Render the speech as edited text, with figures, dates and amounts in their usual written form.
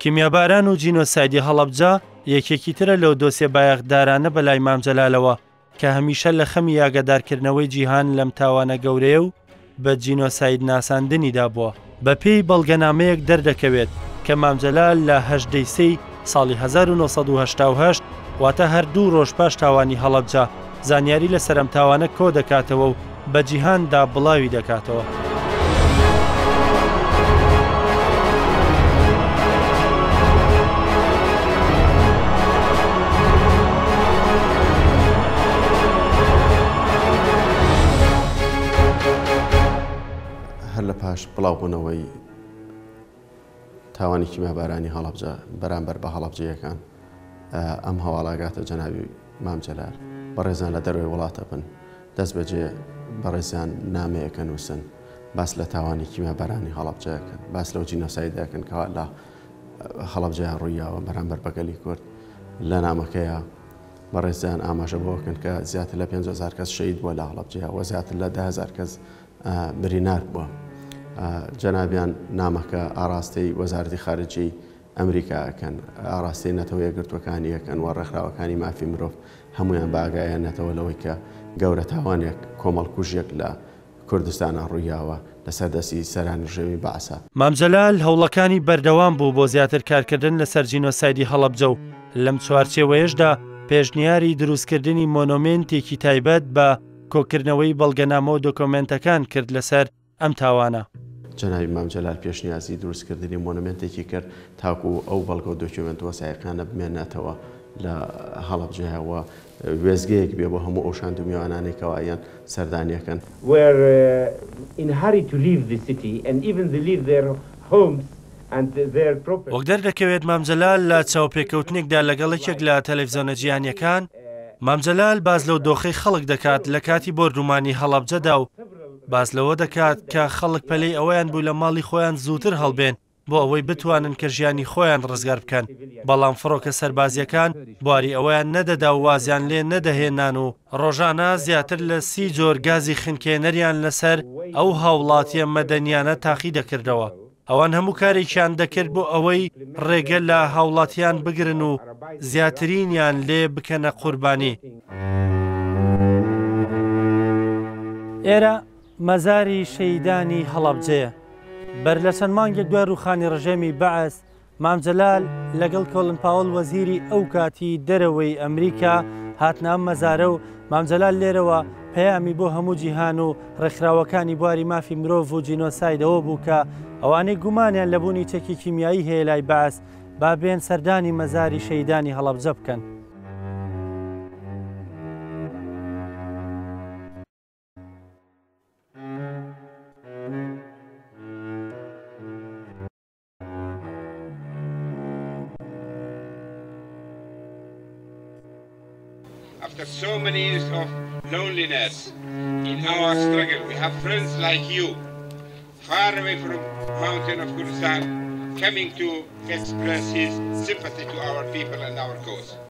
کیمیاباران و جینۆسایدی هەڵەبجە یەکێکی ترە لەو دۆسیە بایەخدارانە بەلای مام جەلالەوە کە هەمیشە لە خەمی ئاگادارکردنەوەی جیهان لەم تاوانە گەورەیە و بە جینۆساید ناساندنیدا بووە. بەپێی بەڵگەنامەیەک دەردەکەوێت کە مام جەلال لە هەژدە ی سێی ساڵی 1988 واتە هەر دوو ڕۆژ پاش تاوانی هەڵەبجە زانیاری لەسەر ئەم تاوانە کۆدەکاتەوە و بە جیهاندا بڵاوی دەکاتەوە. هەر لە پاش بڵاوبوونەوەی تاوانی کیمیابارانی هەڵەبجە بەرامبەر بە هەڵەبجەیەکان ئەم هەواڵە گاتە جەنابی مام جەلال بەڕێزان لە دەرەوەی وڵاتە بن دەست بەجێ بەڕێزیان نامەیەکە نووسن باس لە تاوانی کیمیابارانی هەڵەبجەکەن باس لەو جینۆسایدەکەن کەوا لە هەڵەبجەیان ڕوویاوە بەرامبەر بە گەلی کورد لە نامەکەیە بەڕێزیان ئاماژە بەوەکەن کە زیاتر لە 5هزار کەس شەید بووە لە هەڵەبجەیە و زیاتر لە دههزار کەس برینار بووە. جەنابیان نامەکە ئاراستەی وەزارەتی خارجی ئەمریکا ئەکەن، ئاراستەی نەتەوە یەکگرتووەکانی ئەکەن و ڕێکخراوەکانی مافی مرۆڤ هەموویان بە ئاگایان نەتەوە لەوەی کە گەورە تاوانێک، کۆمەڵکوژیەک لە کوردستانا ڕوویاوە لەسەر دەستی سەرانی ڕژێمی بەعسە. مام جەلال هەوڵەکانی بەردەوام بوو بۆ زیاتر کارکردن لەسەر جینۆسایدی هەڵەبجە و لەم چوارچێوەیەشدا پێشنیاری دروستکردنی مۆنۆمێنتێکی تایبەت بە کۆکردنەوەی بەڵگەنامە و دۆکۆمێنتەکان کرد لەسەر ئەم تاوانە. جەنابی مام جەلال پێشنیازی دروستکردنی مۆنۆمێنتێکی کرد تاکو ئەو بەڵگە و دۆکیۆمێنت و وەسایقانە بمێنێتەوە لە هەڵەبجەیە و وێستگەیەک بێ بۆ هەموو ئەو شاند و میوانانەی کەوا یەن سەردانی ئەکەن. were in hurry to leave the city and even they leave their homes and their property. وەک دەردەکەوێت مام جەلال لە چاوپێکەوتنێکدا لەگەڵ یەکێک لە تەلەفزیۆنە جیهانیەکان، مام جەلال باس لەو دۆخەی خەڵک دەکات لە کاتی بۆردومانی هەڵەبجەدا و باس لەوە دەکات کە خەڵک پەلەی ئەوەیان بوو لە ماڵی خۆیان زووتر هەڵبێن بۆ ئەوەی بتوانن کە ژیانی خۆیان ڕزگار بکەن، بەڵام فڕۆکە سەربازییەکان بواری ئەوەیان نەدەدا و وازیان لێ نەدەهێنان و ڕۆژانە زیاتر لە سی جۆر گازی خنکێنەریان لەسەر ئەو هاوڵاتییە مەدەنییانە تاقی دەکردەوە. ئەوان هەموو کارێکیان دەکرد بۆ ئەوەی ڕێگە لە هاوڵاتیان بگرن و زیاترینیان لێ بکەنە قوربانی. ئێرە مەزاری شەهیدانی هەڵەبجەیە. بەر لە چەند مانگێک دوای ڕووخانی ڕژێمی بەعس، مام جەلال لەگەڵ کۆڵن پاوڵ وەزیری ئەو کاتی دەرەوەی ئەمریکا هاتنە ئەم مەزارە و مام جەلال لێرەوە پەیامی بۆ هەموو جیهان و ڕێکخراوەکانی بواری مافی مرۆڤ و جینۆساید ئەوە بوو کە ئەوانەی گومانیان لە بوونی چەکی کیمیایی هەیە لای بەعس با بێن سەردانی مەزاری شەهیدانی هەڵەبجە بکەن. After so many years of loneliness in our struggle, we have friends like you, far away from mountain of Kurdistan, coming to express his sympathy to our people and our cause.